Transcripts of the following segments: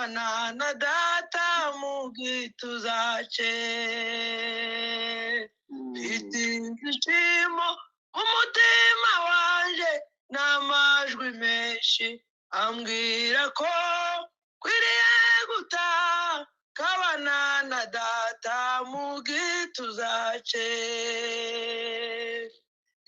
Kabana na data mu gituza cye. Mfite ibyishimo mu mutima wanje n'amajwi menshi ambwira ko nkwiriye gutaha, kabana na data mu gituza cye.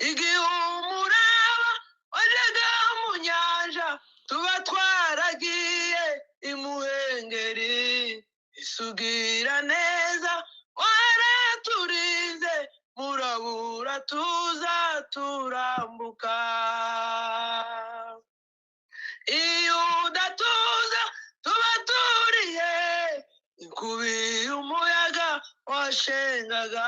Igihe umuraba wajyaga mu nyanja, tuba twaragiye imuhengeri. Isugira neza waraturinze, murabura tuza turambuka. Iyo udatuza tuba turiye, inkubi y'umuyaga washengaga.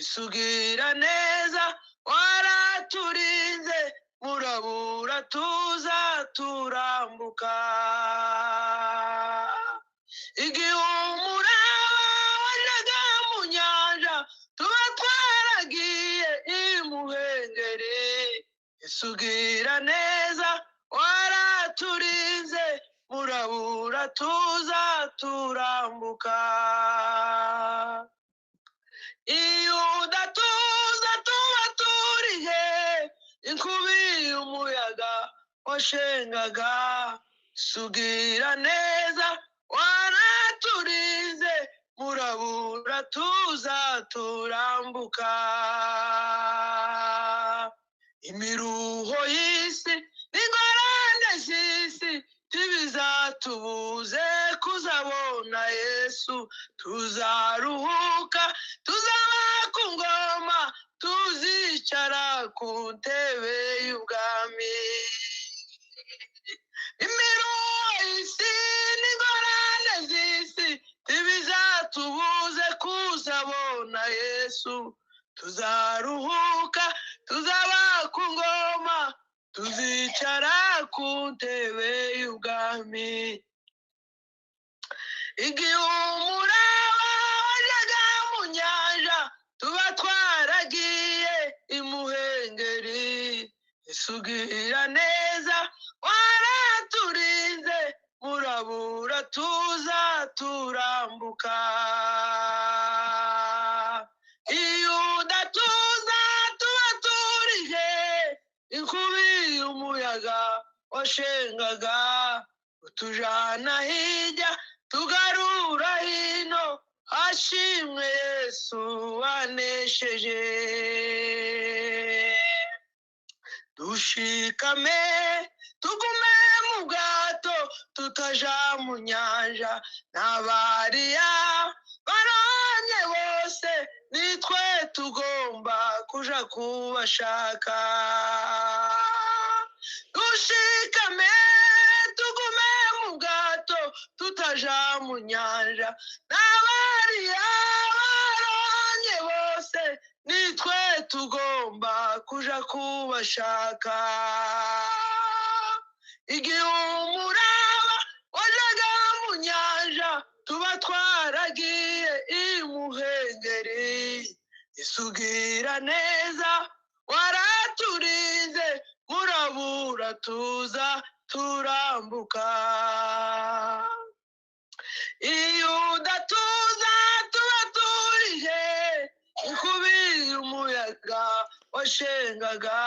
Isugira neza waraturinze, murabura tuza turambuka. Igihe umuraba wajyaga mu nyanja, tuba twaragiye imuhengeri. Isugira neza waraturinze, murabura tuza turambuka. Iyo udatuza tuba turihe, inkubi y'umuyaga washengaga. Sugira neza waraturinze, murabura tuza turambuka. Imiruho y'isi n'ingorane z'isi ntibizatubuze kuzabona Yesu. Tuzaruhuka, tuzaba ku ngoma, tuzicara ku ntebe y'ubwami. Imiruho y'isi n'ingorane z'isi ntibizatubuze kuzabona Yesu. Tuzaruhuka, tuzaba ku ngoma, tuzicara ku ntebe y'ubwami. Igihe umuraba wajyaga mu nyanja, tuba twaragiye imuhengeri. Isugira neza waraturinze, murabura tuza turambuka. Iyo udatuza tuba turihe, inkubi y'umuyaga washengaga. Utujana hirya tugarura hino, hashimwe Yesu wanesheje. Dushikame tugume mu bwato, tutaja mu nyanja. N'abariya baronye bose nitwe tugomba kuja kubashaka. Dushikame tugume mu bwato, tutaja mu nyanja. N'abariya baronye bose nitwe tugomba kuja kubashaka. Igihe umuraba wajyaga mu nyanja, tuba twaragiye imuhengeri. Isugira neza waraturinze, murabura tuza turambuka. Iyo udatuza tuba turihe, inkubi y'umuyaga washengaga.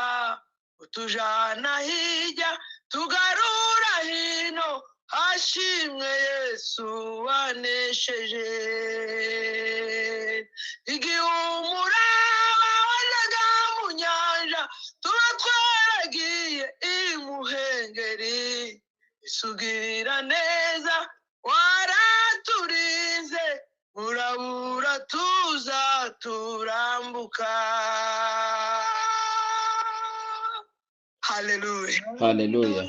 Utujana hirya tugarura hino, hashimwe Yesu wanesheje. Igihe umuraba wajyaga mu nyanja, tuba twaragiye imuhengeri. Isugira neza waraturinze, murabura tuza turambuka. Haleluya. Haleluya.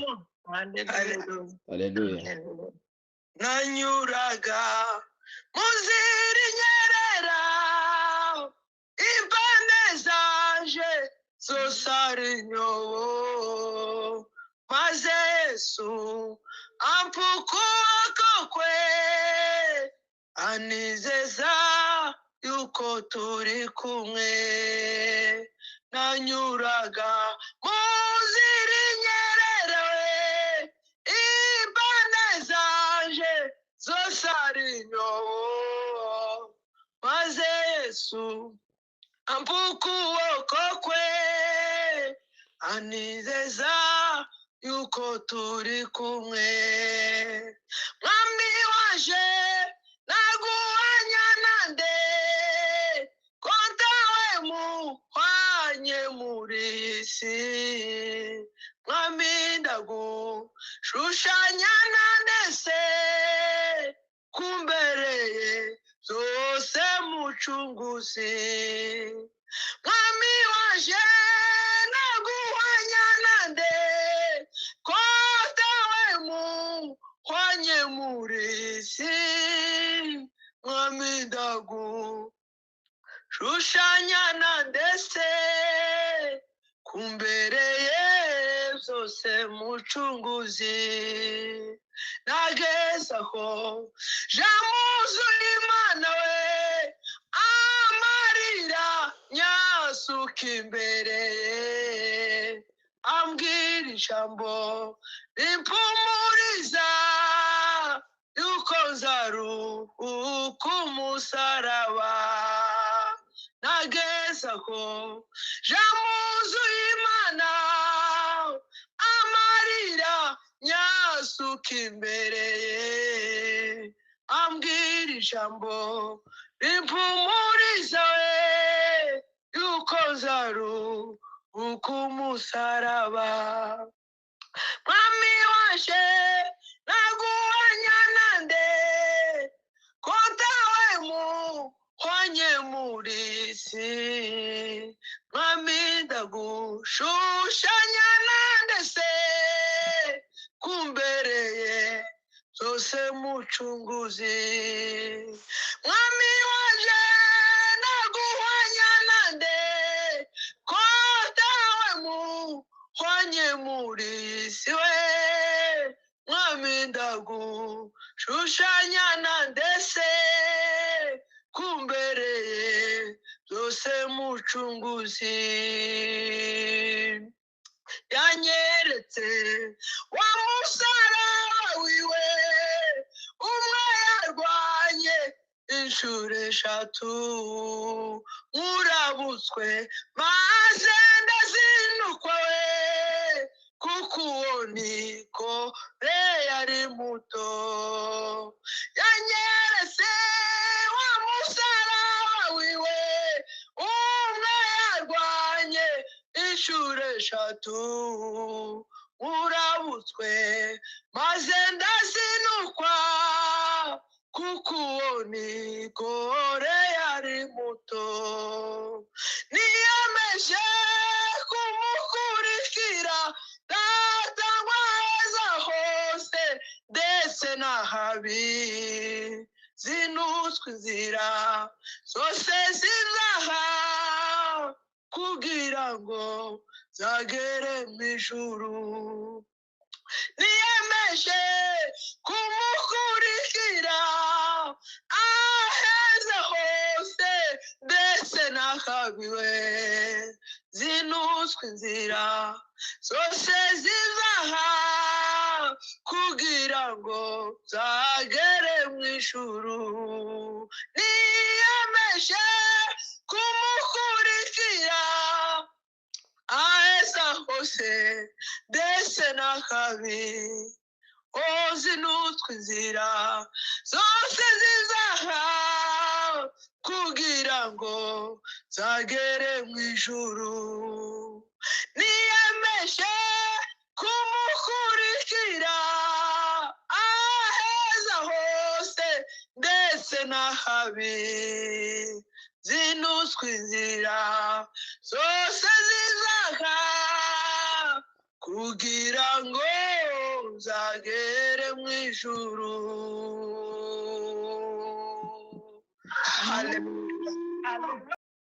Haleluya. Haleluya. Nanyuraga mu nzira inyerera, impande zanje zose ari inyobo, maze Yesu ampa ukuboko kwe, anizeza yuko turi kumwe. Nanyuraga mu nzira inyerera, impande zanje Yesu ampa ukuboko kwe, anizeza yuko turi kumwe. Mwami waje naguhanya nande, ko ntawe muhwanye muri iyi si. Mwami ndagushushanya nande se, kumbereye zose mucunguzi. Mwami waje naguhanya nande, ko ntawe muhwanye muri iyi si. Mwami ndagushushanya nande se, kumbereye zose mucunguzi. Nageze aho jamuzu Imana we, amarira nyasuka imbere ye, ambwira ijambo rimpumuriza yuko nzaruhuka umusaraba. Nageze aho jamuzu Imana, amarira nyasuka imbere ye, ambwira ijambo rimpumuriza we yuko nzaruhuka umusaraba. Mwami waje naguhanya nande, ko ntawe muhwanye muri iyi si. Mwami ndagushushanya nande se, kumbereye zose mucunguzi. Mwami waje naguhanya nande, ko ntawe muhwanye muri iyi si we. Mwami ndagushushanya nande se, kumbereye zose mucunguzi. Yanyeretse wa musaraba wiwe, umwe yarwanye inshuro eshatu, nkurabutswe maze ndazinukwa we, kuko uwo niko yari muto. Yanyeretse wa musaraba wiwe, umwe yarwanye inshuro eshatu, nkurabutswe maze ndazinukwa, kuko uwo nikore yari muto. Niyemeje kumukurikira data ngo aheza hose ndetse n'ahabi, zinutswe inzira zose zizaha, kugira ngo nzagere mu ijuru. Niyemeje kumukurikira aheza hose ndetse n'ahabiwe, zinutswe inzira zose zizaha, kugira ngo nzagere mu ijuru. Niyemeje kumukurikira aheza hose ndetse n'akabi, zinutswe inzira zose zizaha, kugira ngo nzagere mu ijuru. Niyemeje kumukurikira aheza hose ndetse n'ahabi, zinutswe inzira zose zizaha, kugira ngo nzagere mu ijuru. Haleluya.